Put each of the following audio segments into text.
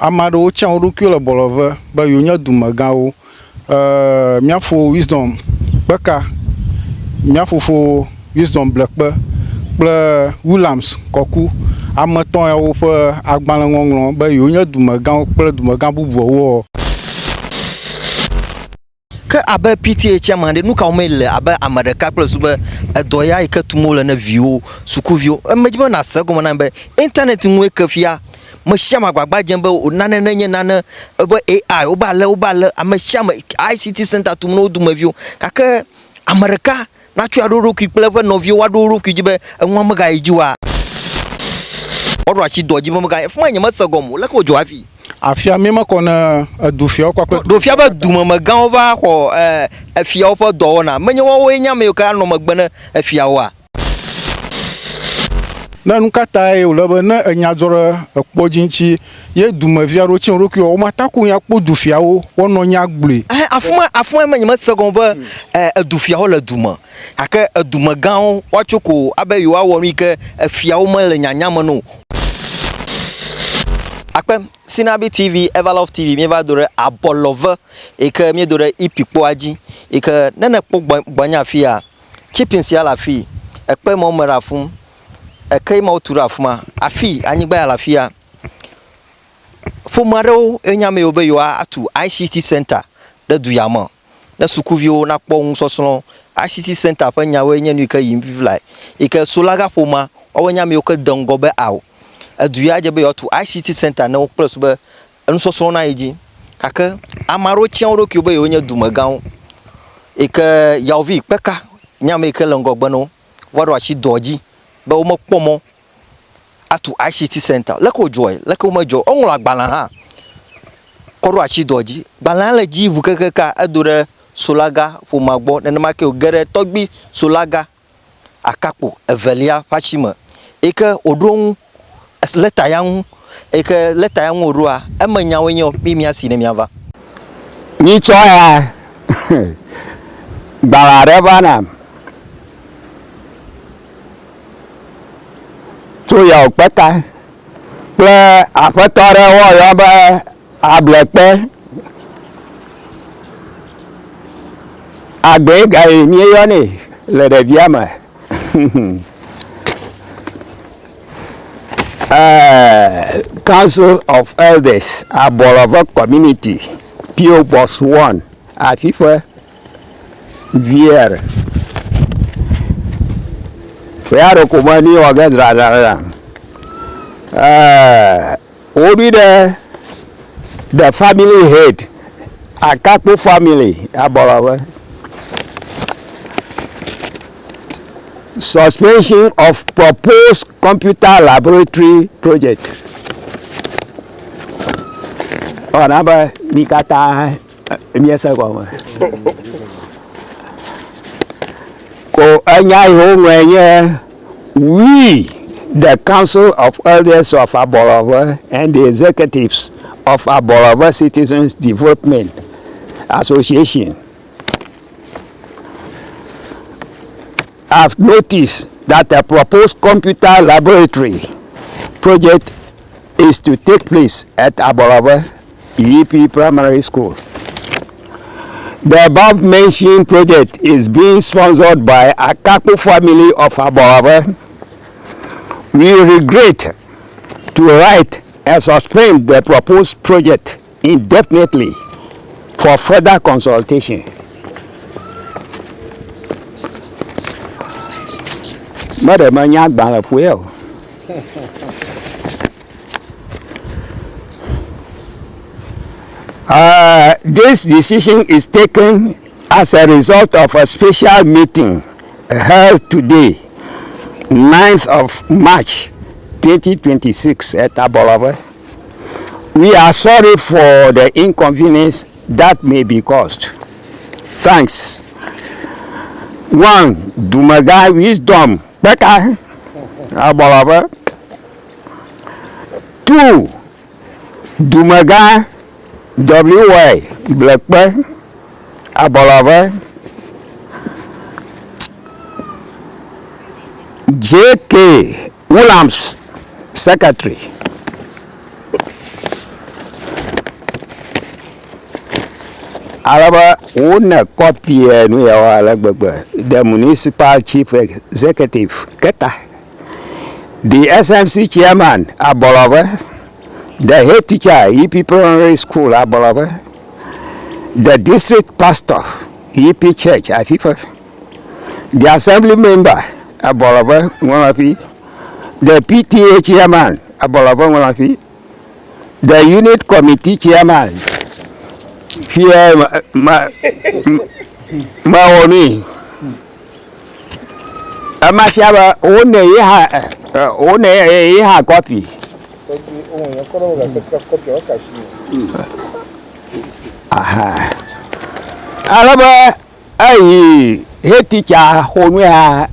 Ame aɖewo tia wo ɖokuiwo le Bɔlɔve be yewonye dumegãwo. Eee mía fofo Wisdom Kpeka, mía fofo Wisdom Blekpe kple Williams Kɔku. Ame etɔ̃ yawo ƒe agbalẽŋɔŋlɔ be yewonye dumegãwo kple dumegã bubuawoa. Ke abe PTA chairman ɖe, nu ka wɔmee le abe ame ɖeka kple susu be edɔ ya yi ke tum wole ne viwo, sukuviwo? Medzi be nàse egɔme nam be internet ŋue ke fia. Me sia ame agbagba dzem be nane nenye nane ebe AI wobe ale wobe ale ame sia ame ICT center tum ne wo dumeviwo gake ame ɖeka natsɔe aɖo eɖokui kple eƒe nɔviwo woaɖo wo ɖokui dzi be enua megayi dzi oa, woaɖo asi dɔ dzi be megayi. Afi ma nyemese gɔme o. Leke wòdzɔ hafi? Afia mi mekɔ ne edu fiawo kpakple. Ɖo fia be dumemegãwo va xɔ efiawo ƒe dɔwɔna. Menye woawoe nye ame yiwo ke anɔ megbe ne efiawoa? Ne nu ka tae wòle be ne enya dzɔ ɖe ekpɔ dzi ŋuti ye dumevi aɖewo tsi wo ɖokuiwoa, womate ŋu aku akpɔ dufiawo woanɔ nya gblɔe. Ɛhɛ, afi ma, afi ma nyemese gɔme be edufiawo le du me gake edumegãwo woatso ko abe yewoawɔ nu yi ke efiawo mele nyanya me na o. Akpe, Sinabi TV, Everlove TV, míeva do ɖe Abɔlɔve yi ke míedo ɖe Ipi kpoa dzi yi ke ne nèkpɔ gbɔnye afia, Chipping sia le afii, ekpe ma wome ɖe afum, eke ma wotu ɖe afima, afii anyigba ya le afia. Ƒome aɖewo enye ame yiwo be yewoatu ICT center ɖe du ya me ne sukuviwo nakpɔ nusɔsrɔ̃. ICT center ƒe nyawoe nye nu yi ke yim fifi lae yi ke Solaga ƒomea woawoe nye ame yiwo ke de ŋgɔ be ao edu ya dze be yewoatu ICT center ne wo kple susu be enusɔsrɔ̃ nayi dzi. Gake ame aɖewo tia wo ɖokuiwo be yewonye dumegãwo yi ke Yaovi Kpeka nye ame yi ke le ŋgɔgbe na wo va ɖo asi dɔa dzi be womekpɔ mɔ atu ICT center o. Leke wòdzɔe? Leke womedzɔe o? Eŋlɔ agbalẽ hã kɔ ɖo asi dɔa dzi. Gbalẽa le edzi ŋu kekeake edo ɖe Solaga ƒomea gbɔ. Nenema ke wòge ɖe tɔgbui Solaga akakpo evelia ƒe asi me yi ke wòɖo ŋu lɛta ya ŋu yi ke lɛta ya ŋu wòɖoa, eme nyawoe nye mi míasi ne míava. Nyitsɔ ya gbalẽ aɖe va nam tso Yawokpeta kple aƒetɔ aɖe woayɔ be Ablekpe. Agbee gae míeyɔnɛ le ɖevia me. Eee Council of Elders Abɔlɔve Community PO Box 1 Afiƒe VR. Ya ɖeko me nu wɔ ge dzradzradza. Eee Woɖoe ɖe The Family Head, Akakpo Family, Abɔlɔƒe. Suspension of proposed computer laboratory project. Ewɔna be mí katã míese gɔme. Ko enya yi woŋlɔe nye We, the Council of Elders of Abolove and the executives of Abolove Citizens Development Association, have noticed that a proposed computer laboratory project is to take place at Abolove EP Primary School. The above mentioned project is being sponsored by Akakpo family of Abolove. We regret to write and suspend the proposed project indefinitely for further consultation. Meɖe menya agbalẽ ƒoe o. Uh, this decision is taken as a result of a special meeting held today, 9th of March 2026 at Abolove. We are sorry for the inconvenience that may be caused. Thanks. 1. Dumega Wisdom Kpeka Abolove. 2. Dumegã WY Blekpe Abɔlɔve JK Williams Secretary. Ale be wone kɔpi nu yawo ale gbegbe. The Municipal Chief Executive Keta, the SMC Chairman Abolove, the head teacher EP Primary School Abolove, the district pastor EP Church Afife, the assembly member Abolove Ngolafi, the PTA chairman Abolove Ngolafi, the unit committee chairman fie ma mewɔ nui. Ema fia be wone ye hã wone ye hã kɔpi. Aha. Ale be eyi head teacher xɔ nu ya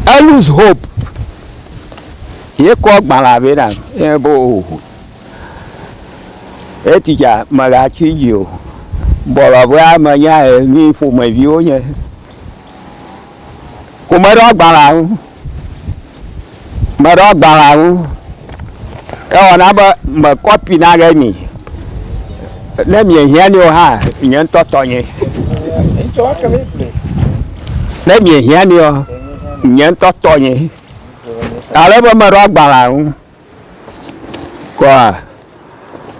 e lose hope. Ye kɔ gbalẽa vɛ nam ye be o head teacher megatsi dzi o. Bɔlɔƒea menya nu yi ƒomevi wonye. Ko meɖo agbalẽa ŋu. Meɖo agbalẽa ŋu. Ewɔ na be me kɔpi na ge mi. Ne miehiã nɛ o hã, nye ŋutɔ tɔnye. Ne miehiã nɛ o, nye ŋutɔ tɔnye. Ale be meɖo agbalẽa ŋu. Kɔa,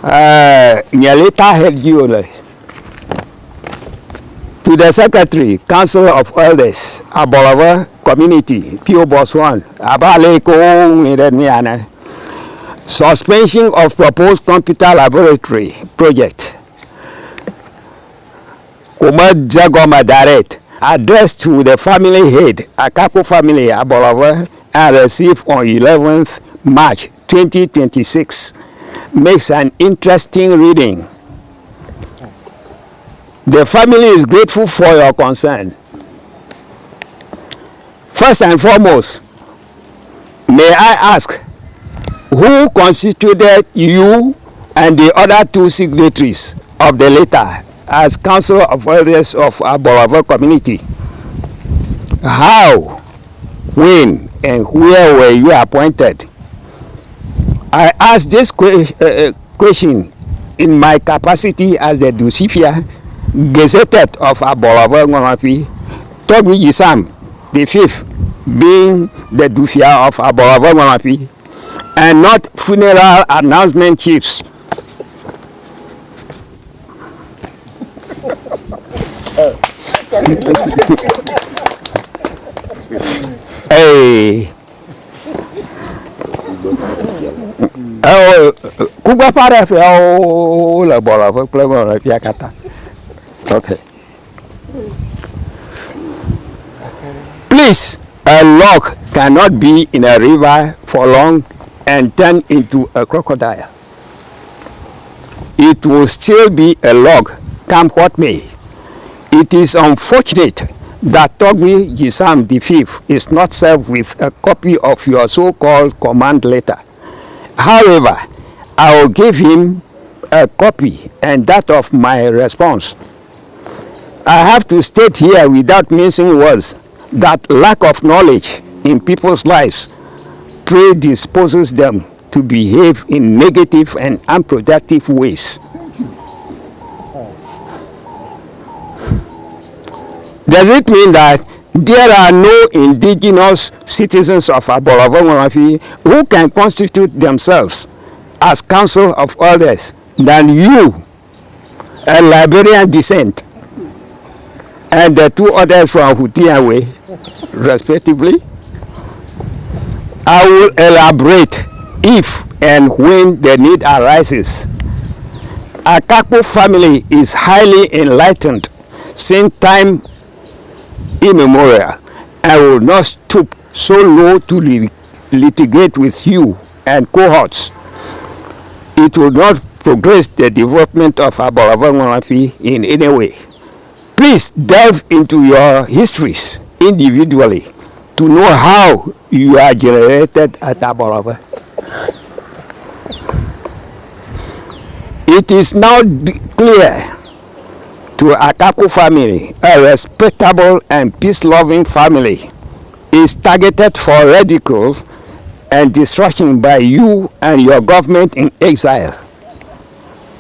ɛɛ nye letterhead dzi wòle. To the secretary, Council of Elders, Abolove Community, PO Box 1, abe ale yi ke woŋlɔe ɖe nu ya ene. Suspension of proposed computer laboratory project. Ko medze gɔme direct. Address to the family head, Akako family, Abolove, and received on 11th March 2026 makes an interesting reading. The family is grateful for your concern. First and foremost, may I ask who constituted you and the other two signatories of the letter as Council of Elders of Abolove community? How, when, and where were you appointed? I ask this question in my capacity as the Dusifia Gazetted of Abolove Ngolopi, Togbi Jisam the fifth being the Dufia of Abolove Ngolopi, and not funeral announcement chiefs. Hey. Ewo kugbeƒã ɖe fia wole bɔlɔƒe kple bɔlɔƒea katã. Okay. Please, a log cannot be in a river for long and turn into a crocodile. It will still be a log, come what may. It is unfortunate that Togbi Jisam V is not served with a copy of your so-called command letter. However, I will give him a copy and that of my response. I have to state here without mincing words that lack of knowledge in people's lives predisposes them to behave in negative and unproductive ways. Does it mean that there are no indigenous citizens of Abolove Ngolofi who can constitute themselves as council of elders than you, a Liberian descent, and the two others from Hutiawe, respectively? I will elaborate if and when the need arises. Akakpo family is highly enlightened since time immemorial and will not stoop so low to litigate with you and cohorts. It will not progress the development of Abolove Ngolofi in any way. Please delve into your histories individually to know how you are generated at Abolove. It is now clear to Akako family, a respectable and peace-loving family, is targeted for ridicule and destruction by you and your government in exile.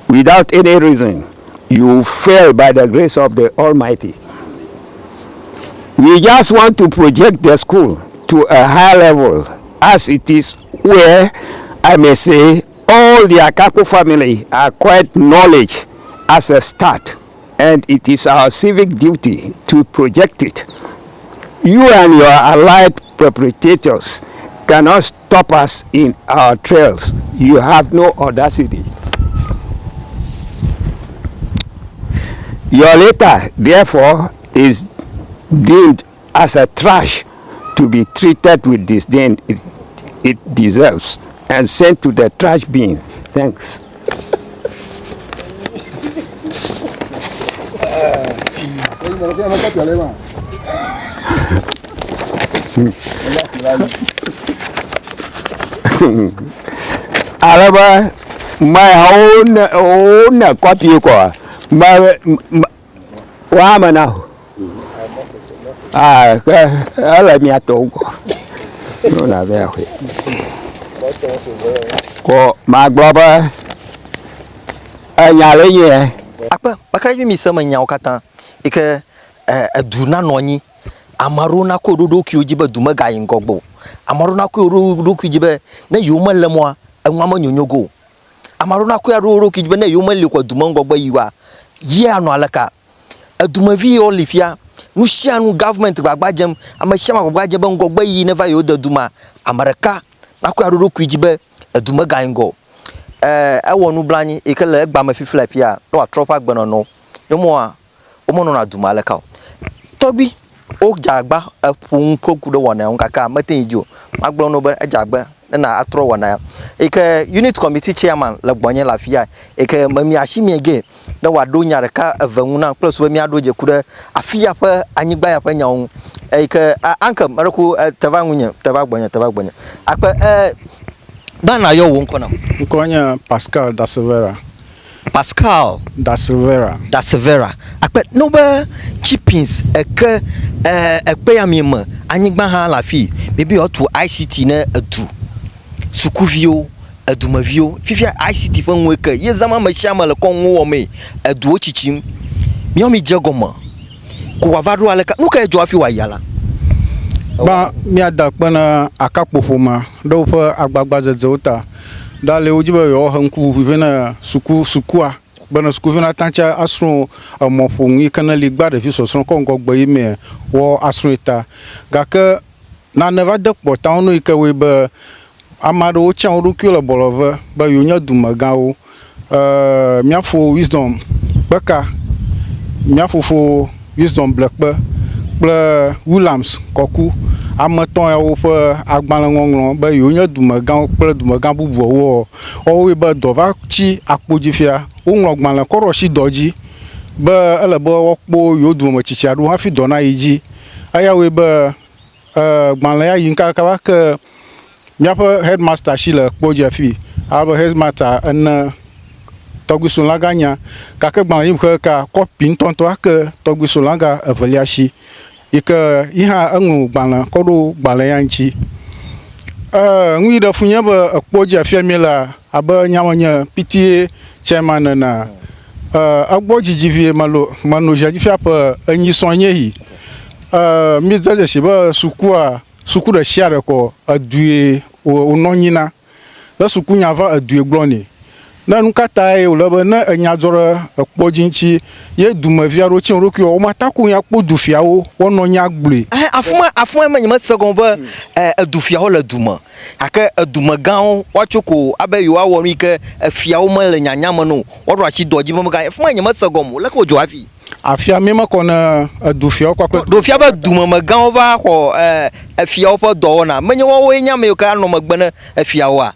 without any reason, you will fail by the grace of the Almighty. We just want to project the school to a high level as it is where I may say all the Akakpo family acquired knowledge as a start and it is our civic duty to project it. You and your allied perpetrators cannot stop us in our trails. You have no audacity. Your letter, therefore, is deemed as a trash to be treated with disdain it, it deserves and sent to the trash bin. Thanks. Ale be mehawo ne wone kɔpi kɔa me me woame na o. Ah, ke ele mia tɔwo gbɔ. Ne wòle abe axɔe. Ko magblɔ be enya le nye. Akpe, meka ɖe edzi be mise me nyawo katã yi ke edu nanɔ anyi. Ame aɖewo nakɔ wo ɖokuiwo dzi be du megayi ŋgɔgbe o. Ame aɖewo nakɔ wo ɖokui dzi be ne yewomele mɔa, enua menyonyo ge o. Ame aɖewo nakɔe aɖo wo ɖokui dzi be ne yewomeli o ko edu me ŋgɔgbe yi oa, ye anɔ aleka? Edumevi yiwo li fia, nu sia nu government gbagba dzem, ame sia ame gbagba dzem be ŋgɔgbe yiyi neva yewo de du mea, ame ɖeka nakɔe aɖo eɖokui dzi be edu megayi ŋgɔ o. E, ewɔ nublanui yi ke le egbea me fifia fia ne wòatrɔ eƒe agbenɔnɔ. Nyɔnua, womenɔna du me aleka o. Tɔgbui, wodze agbagba eƒo nu ku ɖe wɔna ŋu gake mete ŋu yi dzi o. Magblɔ na wo be edze agbe ne nàtrɔ wɔna ya. Eyi ke unit committee chairman le gbɔnye le afia eyi ke memia asi mie ge ne wòaɖo nya ɖeka eve ŋu nam kple susu be míaɖo dze ku ɖe afi ya ƒe anyigba ya ƒe nyawo ŋu. Eyi ke uncle meɖe ku te va ŋunye, te va gbɔnye, te va gbɔnye. Akpe e gbã nàyɔ wò ŋkɔ nam. Ŋkɔe nye Pascal Da Silveira. Pascal Da Silveira. Da Silveira. Akpe ne wobe chippings eke e ekpe ya mi me anyigba hã le afii. Mibe yewoatu ICT ne edu sukuviwo, edumeviwo. Fifia ICT ƒe nue ke ye zãm ame sia ame le kɔ nuwo wɔmee. Eduwo tsitsim. Miawo midze egɔme ko wòava ɖo aleke? Nu kae dzɔ hafi wòayi alea? Gbã, míada akpe na Akakpo ƒomea ɖe woƒe agbagbadzedzewo ta. Ɖe ale wodzi be yewoahe ŋkuʋuʋui vɛ na suku, sukua bene sukuviwo nate ŋu asrɔ̃ emɔƒonu yi ke neli gbã ɖevi sɔsrɔ̃ kɔ ŋgɔgbe yi mea woasrɔ̃e ta. Gake nane va de kpɔ ta wo yi ke wɔe be ame aɖewo tia wo ɖokuiwo le bɔlɔve be yewonye dumegãwo. Eee mía fo Wisdom Kpeka, mía fofo Wisdom Blekpe kple Williams Kɔku. Ame etɔ̃ yawo ƒe agbalẽŋɔŋlɔ be yewonye dumegãwo kple dumegã bubuawo wɔwoe be dɔ va tsi akpo dzi fia. Woŋlɔ gbalẽ kɔ ɖo asi dɔ dzi be ele be woakpɔ yewo dumemetsitsi aɖewo hafi dɔ nayi dzi. Eya wɔe be gbalẽ ya yi ŋkaka ke míaƒe headmaster si le kpɔ dzi afi abe headmaster ene tɔgbui Solanga nya gake gbalẽ yi xe ka kɔpi ŋutɔŋutɔ ake tɔgbui Solanga evelia si yi ke yi hã eŋlɔ gbalẽ kɔ ɖo gbalẽ ya ŋuti. Ee, nu yi ɖe fu nye be ekpɔ dzi afia míelea abe nya menye PTA chairman enea, ee, egbɔ dzidzi vie melo menɔ zia dzi fia ƒe enyi sɔŋ nye yi. Ee, míede dzesi be sukua, suku ɖe sia ɖe kɔ edue wònɔ anyi na. Ne sukunya va edue gblɔ nɛ. Ne nu ka tae wòle be ne enya dzɔ ɖe ekpɔ dzi ŋuti ye dumevi aɖewo tsi wo ɖokuiwoa, womate ŋu akpɔ dufiawo woanɔ nya gblɔe. Ɛhɛ, afi ma, afi ma nyemese gɔme be edufiawo le du me gake edumegãwo woatso ko abe yewoawɔ nu yi ke efiawo mele nyanya me na o, woaɖo asi dɔ dzi be mega, afi ma nyemese gɔme o. Leke wòdzɔ hafi? Afia mi mekɔ ne edu fiawo kpakple. Ɖo fia be dumemegãwo va xɔ efiawo ƒe dɔwɔna. Menye woawoe nye ame yiwo ke anɔ megbe ne efiawoa?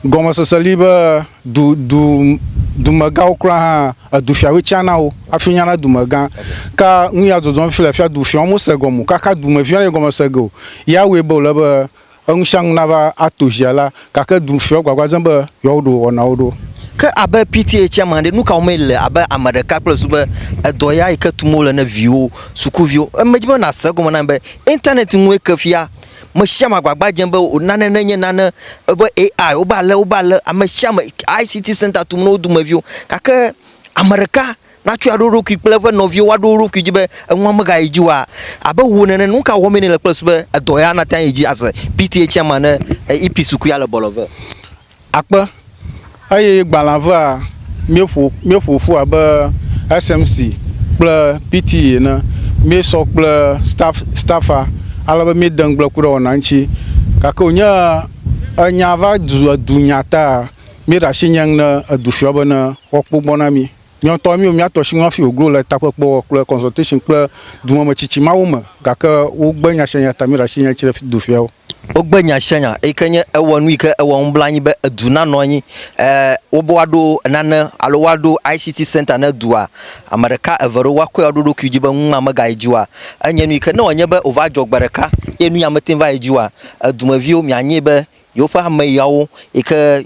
Gɔmesese li be du, du, dumegãwo kura hã edufiawoe tsiana wo hafi nyana dumegã. Ka nu ya dzɔdzɔm fi le fia dufiawo mose gɔme o. Kaka dumeviwo hã gɔme se ge o. Ya wɔe be wòle be Enusianu nava ato zia la, gake du fiawo gbagba dzem be yewoaɖo wɔnawo ɖo. Ke abe PTA chairman ɖe, nuka wɔmee le abe ame ɖeka kple susu be edɔ ya yi ke tum wole ne viwo, sukuviwo? Medi be nàse egɔme nam be internet ŋue ke fia. Me sia ame agbagba dzem be nane nenye nane wobe AI, wobe ale, wobe ale, ame sia ame ICT center tum na wo dumeviwo gake ame ɖeka natsɔe aɖo eɖokui kple eƒe nɔviwo woaɖo wo ɖokui dzi be enua megayi dzi oa, abe wò nene, nu ka wɔmee nèle kple susu be edɔ ya nate ayi dzi as PTA chairman ne EP suku ya le Bɔlɔve? Akpe. Eye gbalẽa vea, míeƒo, míeƒo ƒu abe SMC kple PTA ene. Míesɔ kple staff, staffa ale be míede ŋugble ku ɖe wɔna ŋuti. Gake wònye enya va zu edunya ta, míeɖe asi nyeŋ ne edufiɔ be ne woakpɔ gbɔ na mí. Míawo ŋutɔ míewɔ mía tɔ sinu hafi wòglo le takpekpe wɔ kple consultation kple dumemetsitsi mawo me gake wogbe nya sia nya ta míeɖe asi nya ŋuti ɖe dufiawo. Wogbe nya sia nya eyi ke nye ewɔ nu yi ke ewɔ nublanui be edu nanɔ anyi e wobe woaɖo nane alo woaɖo ICT center ne dua ame ɖeka eve ɖewo woakɔe aɖo ɖokui dzi be nu ma megayi dzi oa enye nu yi ke ne wòanye be wòva dzɔ gbe ɖeka ye nu ya mete ŋu va yi dzi oa edumeviwo mianyae be yewoƒe ame yawo yi ke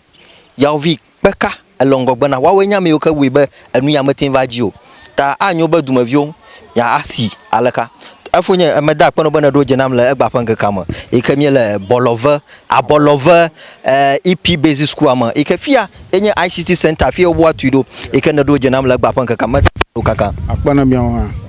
yawo vi Kpeka ele ŋgɔgbe na woawoe nye ame yiwo ke wɔe be enu ya mete ŋu va dzi o. Ta anyo be dumeviwo mia asi aleka. Efonye, meda akpe na wò be nèɖo dze nam le egbea ƒe ŋkekea me yi ke míele Bɔlɔve, Abɔlɔve EP Basic School me yi ke fia ye nye ICT Center, fia wobe woatui ɖo yi ke nèɖo dze nam le egbea ƒe ŋkekea me. Meda akpe na wò kaka. Akpe na miawo hã.